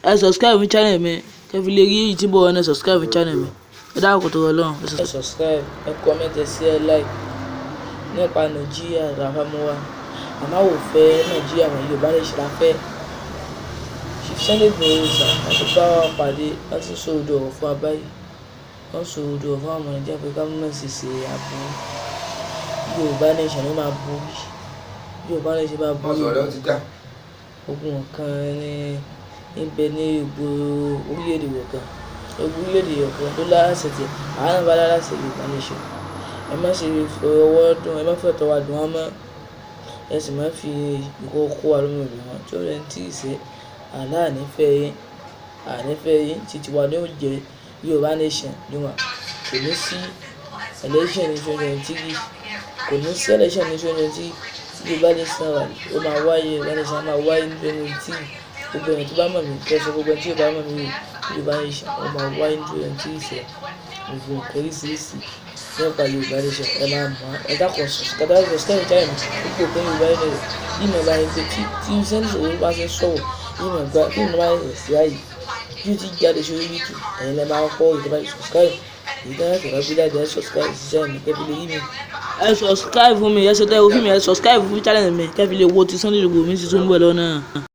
Ẹ subscribe fún channel mi kẹ́ fi lè rí èyí tí ń bọ̀ wá náà. Subscribe fún channel mi. Ẹ dákun tó Ọlọ́run. Ẹ subscribe, ẹ comment, ẹ share, like. Nípa Nàìjíríà la fẹ́ mú wa, àmọ́ ò fẹ́ Nàìjíríà mọ́. Yorùbá nation la fẹ́. Chief Sunday Igboho sà, wọ́n ti bá wa pàdé, wọ́n ti sọ òdodo ọ̀rọ̀ fún wa báyìí. Wọ́n sọ òdodo ọ̀rọ̀ fún àwọn ọmọ Nàìjíríà pé ká má ṣe ṣe aburú. Yorùbá nation ló máa borí. Yorùbá nation máa Wọ́n borí. sọ̀rọ̀, ó ti já. Ogun nǹkan ní níbẹ̀ ní gbogbo orílẹ̀-èdè kọ̀ọ̀kan, gbogbo orílẹ̀-èdè kọ̀ọ̀kan tó láṣẹ tiẹ̀. Àwa náà bá láṣẹ Yorùbá nation. Ẹ má ṣe fi ọwọ́ dùn, ẹ má fi ọ̀tọ̀ wa dùn wọ́n mọ́, ẹ sì má fi ìkó kó wa lọ́mọ ìlú wọn tí ó rẹ̀ ń tí ì ṣe àlá. Ànífẹ́ yín, ànífẹ́ yín títí wa ní ó jẹ́ Yorùbá nation ní wa. Kò ní sí election ní 2023, kò ní sí election ní 2023. Tí Yorùbá nation wà, ó máa wáyé. Yorùbá nation máa wáyé ní 2023. Gbogbo èèyàn tó bá mọ̀ mí, kẹ́ sọ gbogbo ẹni tí ò bá mọ̀ mí o, Yorùbá nation ó máa wáyé ní 2023 sẹ́. Gbogbo nǹkan oríṣiríṣi nípa Yorùbá nation ẹ máa mọ̀. Ẹ dákun, subscribe, subscribe channel mi. Gbogbo nǹkan Yorùbá nation yìí mọ̀ bá yín pé tí Sunday Igboho bá ṣe ń sọ̀rọ̀ yìí mọ̀ gbá tí mo bá ṣẹ̀ sí ààyè tí ó ti jáde sórí YouTube, ẹ̀yin lẹ máa kọ́ ìtọ́ bá subscribe èyí tó yẹ kó gbé jáde. Ẹ subscribe sí channel mi kẹ́ fi lè rí mi. Ẹ subscribe fún mi, ẹ ṣe tẹ́ wo fún mi, ẹ subscribe fún channel mi kẹ́ fi lè wo ti Sunday Igboho mi ti tún bọ̀ lọ́nà.